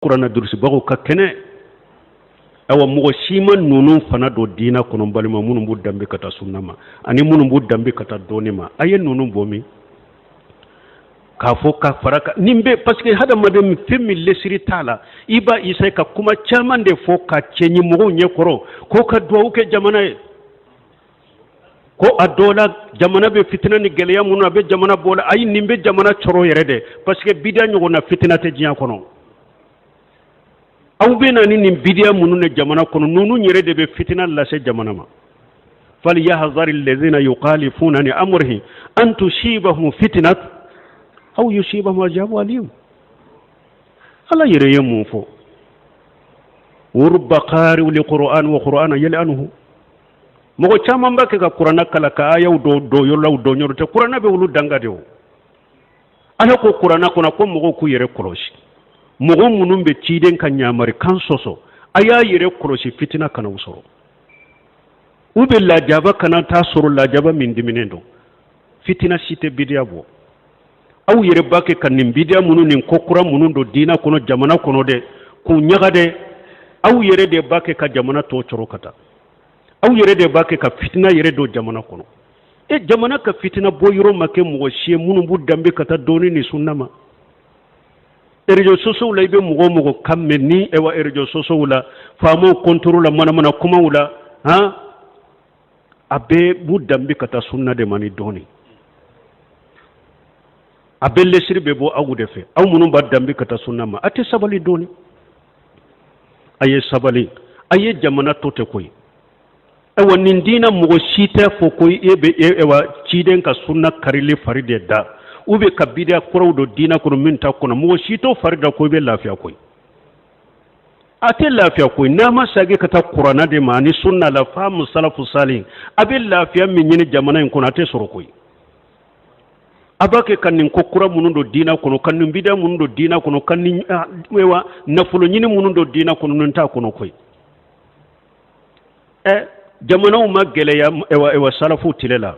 Kuranɛ durusibagaw ka kɛnɛ. Awa, mɔgɔ si ma ninnu fana don diinɛ kɔnɔ, balima minnu b'u danbe ka taa sunna ma ani minnu b'u danbe ka taa dɔnni ma. A ye ninnu bɔ min k'a fɔ ka fara kan nin bɛ, parce que hadamaden fɛn min lesiri t'a la, i b'a essayer ka kuma caman de fɔ ka cɛɲi mɔgɔw ɲɛkɔrɔ ko ka duwawu kɛ jamana ye, ko a dɔ la jamana bɛ fitina ni gɛlɛya minnu, a bɛ jamana bɔ la. Ayi, nin bɛ jamana cɔrɔ yɛrɛ dɛ, parce que bidiya ɲɔgɔn na fitina tɛ diɲɛ kɔnɔ. Aw bɛ na ni nin bidiya minnu de jamana kɔnɔ, ninnu yɛrɛ de bɛ fitina lase jamana ma. Falyahzari alladhina yukhalifuna an amrihi an tusibahum fitnat aw yusibahum azabu alim. Ala yɛrɛ ye mun fɔ? Wa rubba qari'in li qur'an wa qur'ana yal'anuhu. Mɔgɔ caman b'a kɛ ka kuranɛ kalan ka ayaw dɔ dɔ yɔrɔlaw dɔn yɔrɔ tɛ. Kuranɛ bɛ olu danga de. O Ala ko kuranɛ kɔnɔ ko mɔgɔw k'u yɛrɛ kɔlɔsi, mɔgɔ minnu bɛ ciden ka ɲamari kan sɔsɔ, a y'a yɛrɛ kɔlɔsi, fitina kana u sɔrɔ, u bɛ lajaba kana taa sɔrɔ, lajaba min diminen don. Fitina si tɛ bidiya bɔ. Aw yɛrɛ b'a kɛ ka nin bidiya minnu, nin ko kura minnu don diinɛ kɔnɔ, jamana kɔnɔ dɛ, k'u ɲaga dɛ. Aw yɛrɛ de b'a kɛ ka jamana tɔ cɔrɔ ka taa. Aw yɛrɛ de b'a kɛ ka fitina yɛrɛ don jamana kɔnɔ. E jamana ka fitina bɔ yɔrɔ ma kɛ mɔgɔ si ye minnu b'u danbe ka taa dɔnni ni sunna ma. Réseaux sociaux la, i bɛ mɔgɔ o mɔgɔ kan mɛn ni ewa réseaux sociaux la, faamaw contre la, manamana kumaw la, han, a bɛɛ b'u danbe ka taa sunna de ma ni dɔnni. A bɛɛ lesiri bɛ bɔ aw de fɛ, aw minnu b'a danbe ka taa sunna ma. A tɛ sabali dɔɔni? A ye sabali, a ye jamana to tɛ koyi. Ayiwa, nin diinɛ, mɔgɔ si tɛ fɔ ko e bɛ ewa ciden ka sunna karili fari de da, u bɛ ka bidiya kuraw don diinɛ kɔnɔ min t'a kɔnɔ. Mɔgɔ si t'o fari da ko i bɛ lafiya koyi. A tɛ lafiya koyi n'a ma sagi ka taa kuranna de ma ani sunna la, faamu salafu sali. A bɛ lafiya min ɲini jamana in kɔnɔ, a tɛ sɔrɔ koyi. A b'a kɛ ka nin ko kura minnu don diinɛ kɔnɔ, ka nin bidiya minnu don diinɛ kɔnɔ, ka nin ewa nafolo ɲini minnu don diinɛ kɔnɔ, nin t'a kɔnɔ koyi. Ɛ, jamanaw ma gɛlɛya ewa salafu tile la,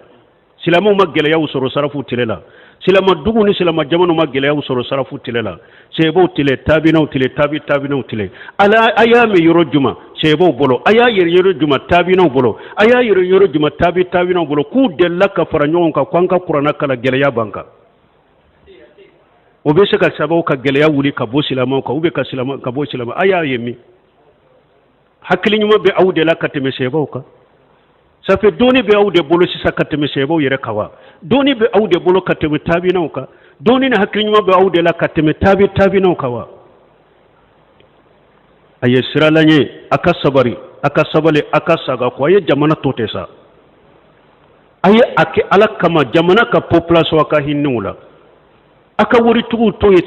silamɛw ma gɛlɛyaw sɔrɔ salafu tile la, silama dugu ni silama jamanaw ma gɛlɛyaw sɔrɔ salafu tile la, sahabaw tile, tabinaw tile, tabi tabinaw tile. Ala, a y'a mɛn yɔrɔ juma sahabaw bolo? A y'a yɛrɛ yɔrɔ juma tabinaw bolo? A y'a yɛrɛ yɔrɔ juma tabi tabinaw bolo k'u delila ka fara ɲɔgɔn kan ko an ka kuranna kalan, gɛlɛya b'an kan? O bɛ se ka sababu ka gɛlɛya wuli ka bɔ silamɛw kan, u bɛ ka silamɛ ka bɔ silamɛ. A y'a ye min? Hakili ɲuman bɛ aw de la ka tɛmɛ sahabaw kan. Ça fait dɔnni bɛ aw de bolo sisan ka tɛmɛ sahabaw yɛrɛ kan wa? Dɔnni bɛ aw de bolo ka tɛmɛ tabinaw kan. Dɔnni ni hakili ɲuman bɛ aw de la ka tɛmɛ tabi tabinaw kan wa? A ye siranla ɲɛ, a ka sabari, a ka sabali, a ka saga ko a ye jamana to tɛ sa. A ye a kɛ Ala kama, jamana ka population, a ka hinɛ u la. A ka waritigiw to yen,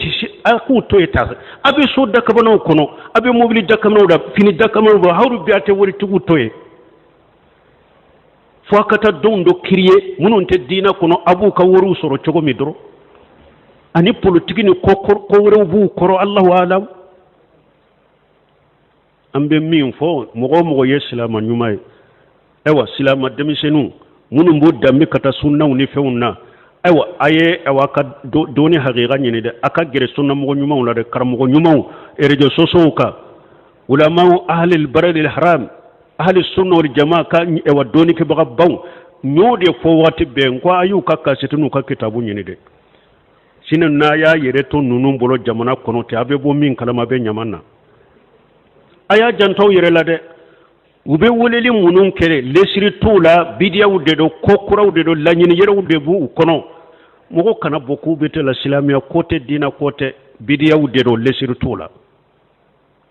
a k'u to yen ta. A bɛ so dakabanaw kɔnɔ, a bɛ mobili dakabanaw la, fini dakabanaw la, hali bi a tɛ waritigiw to yen fo a ka taa denw dɔ créer minnu tɛ diinɛ kɔnɔ. A b'u ka wariw sɔrɔ cogo min dɔrɔn, ani politiki ni ko wɛrɛw b'u kɔrɔ, Alahu alam. An bɛ min fɔ, mɔgɔ o mɔgɔ ye silamɛ ɲuman ye, ayiwa, silamɛ denmisɛnninw minnu b'u danbe ka taa sunnaw ni fɛnw na, ayiwa, a ye ayiwa ka dɔnni hakika ɲini dɛ. A ka gɛrɛ sunnamɔgɔ ɲumanw la dɛ, karamɔgɔ ɲumanw, réseaux sociaux kan, ulamaw ahlil baladil haram, ahli sunna wal jamaa ka ayiwa dɔnnikɛbagabaw. N y'o de fɔ waati bɛɛ, n ko a y'u ka kasɛti n'u ka kitabu ɲini dɛ. Sinon n'a y'a yɛrɛ to ninnu bolo jamana kɔnɔ ten, a bɛ bɔ min kalama, a bɛ ɲama na. A y'a janto aw yɛrɛ la dɛ. U bɛ weleli minnu kɛ, lesiri t'u la, bidiyaw de don, ko kuraw de don, laɲini yɛrɛw de b'u kɔnɔ. Mɔgɔ kana bɔ k'u bɛ tɛ la silamɛya ko tɛ, diinɛ ko tɛ, bidiyaw de don, lesiri t'u la.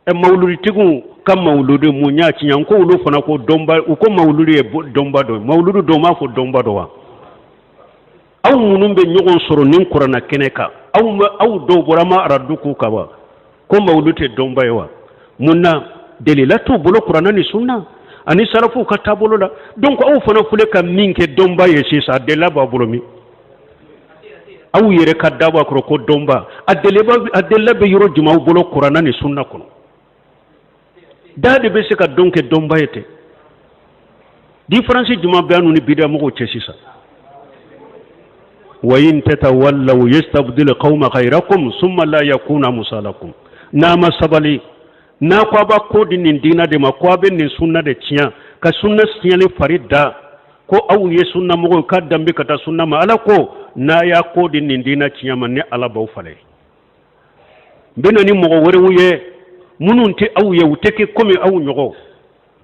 Ɛ, mawuluditigiw ka mawuludu, mun y'a tiɲɛ? Ko olu fana ko dɔnba, u ko mawuludu ye dɔnba dɔ ye. Mawuludu dɔw m'a fɔ dɔnba dɔ wa? Aw minnu bɛ ɲɔgɔn sɔrɔ nin kuranna kɛnɛ kan, aw aw dɔw bɔra ma aradu k'u kan wa, ko mawuludu tɛ dɔnba ye wa? Mun na? Delila t'u bolo kuranna ni sunna ani sarafuw ka taabolo la. Donc aw fana filɛ ka min kɛ dɔnba ye sisan, a delila b'a bolo min? Aw yɛrɛ ka dabɔ a kɔrɔ ko dɔnba, a delila bɛ yɔrɔ jumɛn aw bolo kuranna ni sunna kɔnɔ? Da de bɛ se ka dɔn kɛ dɔnba ye ten. Différence jumɛn bɛ an ni bidamɔgɔw cɛ sisan? Wa in tatawallaw yastabdil qawma ghayrakum summa la yakunu amsalakum. N'a ma sabali, n'a ko a b'a ko di nin diina de ma, ko a bɛ nin sunna de tiɲɛ, ka sunna tiɲɛli fari da, ko aw ye sunna mɔgɔw ka danbe ka taa sunna ma, Ala ko n'a y'a ko di nin diina tiɲɛ ma, ne Ala b'aw falen. N bɛ na ni mɔgɔ wɛrɛw ye minnu tɛ aw ye, u tɛ kɛ komi aw ɲɔgɔn.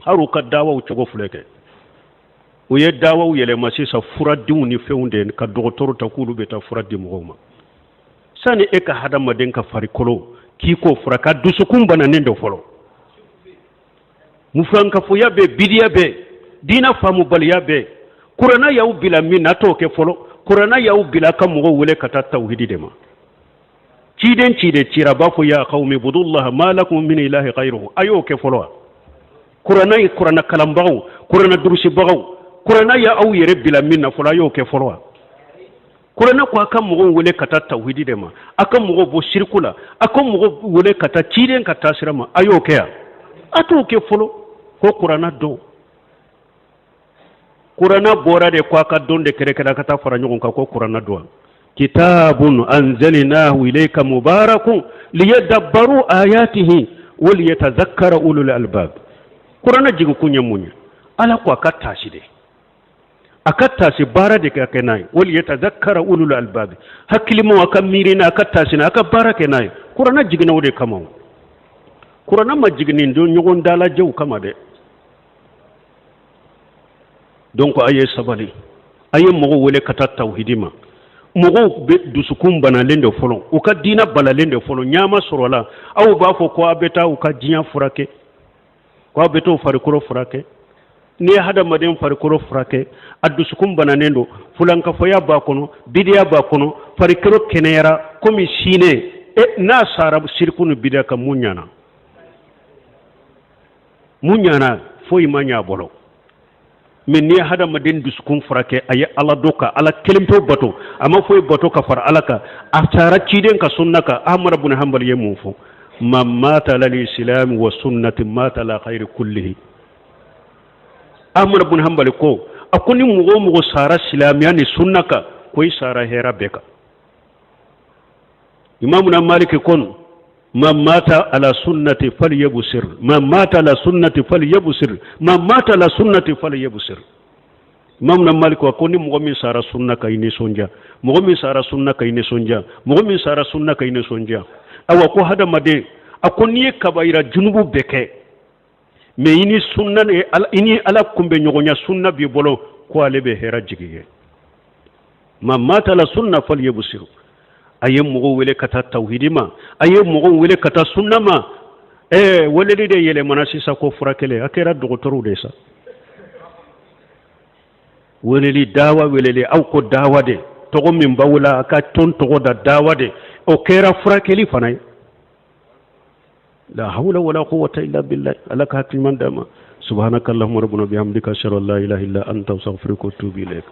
Hali u ka dawaw cogo filɛ kɛ, u ye dawaw yɛlɛma sisan furadenw ni fɛnw de ka dɔgɔtɔrɔ ta k'olu bɛ taa fura di mɔgɔw ma. Sani e ka hadamaden ka farikolo k'i k'o furakɛ, a dusukun bananen don fɔlɔ. Mufankafoya bɛ, bidiya bɛ, diina faamubaliya bɛ. Kuranna y'aw bila min na, a t'o kɛ fɔlɔ. Kuranna y'aw bila ka mɔgɔw wele ka taa tawhidi de ma. Ciden ciden cira, a b'a fɔ ya qawmi budullaha ma lakum min ilahi ghayruhu. A y'o kɛ fɔlɔ wa? Kuranna ye, kuranna kalanbagaw, kuranna durusibagaw, kuranna y'aw yɛrɛ bila min na fɔlɔ, a y'o kɛ fɔlɔ wa? Kuranna ko a ka mɔgɔw wele ka taa tawhidi de ma, a ka mɔgɔw bɔ siriku la, a ka mɔgɔw wele ka taa ciden ka taasira ma. A y'o kɛ yan? A t'o kɛ fɔlɔ. Ko kuranna dɔn, kuranna bɔra de ko a ka dɔn de kɛrɛkɛrɛ, a ka taa fara ɲɔgɔn kan ko kuranna dɔn. Kitabun anzalnahu ilayka mubarakun liyadabbaru ayatihi wa liyatadhakkara ulul albab. Kuranna jigin kun ye mun ye? Ala ko a ka taasi de, a ka taasi baara de ka kɛ n'a ye. Wali yatadhakkara ulul albabi, hakilimaw a ka miiri n'a, a ka taasi n'a, a ka baara kɛ n'a ye. Kuranna jiginna o de kama. O kuranna ma jigin nin don ɲɔgɔn dalajɛw kama dɛ. Donc a ye sabali, a ye mɔgɔw wele ka taa tawhidi ma. Mɔgɔw bɛ dusukun banalen de fɔlɔ, u ka diina balalen de fɔlɔ, ɲaama sɔrɔla. Aw b'a fɔ ko a bɛ taa u ka diɲɛ furakɛ, ko aw bɛ t'o farikolo furakɛ. N'i ye hadamaden farikolo furakɛ, a dusukun bananen don, fulankafoya b'a kɔnɔ, bidiya b'a kɔnɔ, farikolo kɛnɛyara komi sinɛ e, n'a sara siriku ni bidiya kan, mun ɲana? Mun ɲana? Foyi ma ɲa a bolo. Mais n'i ye hadamaden dusukun furakɛ, a ye Ala dɔn ka Ala kelen pewu bato, a ma foyi bato ka fara Ala kan, a sara ciden ka sunna kan. Ahmad bun Hanbali ye mun fɔ? Man mata alal islami wa sunnati mata ala khayri kullihi. Ahmad bun Hanbali ko, a ko ni mɔgɔ o mɔgɔ sara silamɛya ni sunna kan, ko i sara hɛrɛ bɛɛ kan. Imamuna Maliki kɔni, man mata ala sunnati falyabsir, man mata ala sunnati falyabsir, man mata ala sunnati falyabsir. Imamuna Malik ko ni mɔgɔ min sara sunna kan, i nisɔndiya. Mɔgɔ min sara sunna kan, i nisɔndiya. Mɔgɔ min sara sunna kan, i nisɔndiya. Awa, ko hadamaden, a ko n'i ye kabayira junubu bɛɛ kɛ, mais i ni sunna, i ni Ala kunbɛ ɲɔgɔnya sunna b'i bolo, ko ale bɛ hɛrɛ jigi ye. Man mata ala sunna falyabsir. A ye mɔgɔw wele ka taa tawhidi ma, a ye mɔgɔw wele ka taa sunna ma. Weleli de yɛlɛmana sisan ko furakɛli, a kɛra dɔgɔtɔrɔw de sa. Weleli, dawa weleli, aw ko dawa de, tɔgɔ min b'aw la, a ka tɔn tɔgɔ da dawa de, o kɛra furakɛli fana ye. La hawla wala quwwata illa billah. Ala ka hakili ɲuman d'an ma. Subhanaka allahumma rabbana bihamdika, ashhadu an la ilaha illa anta, astaghfiruka wa atubu ilayk.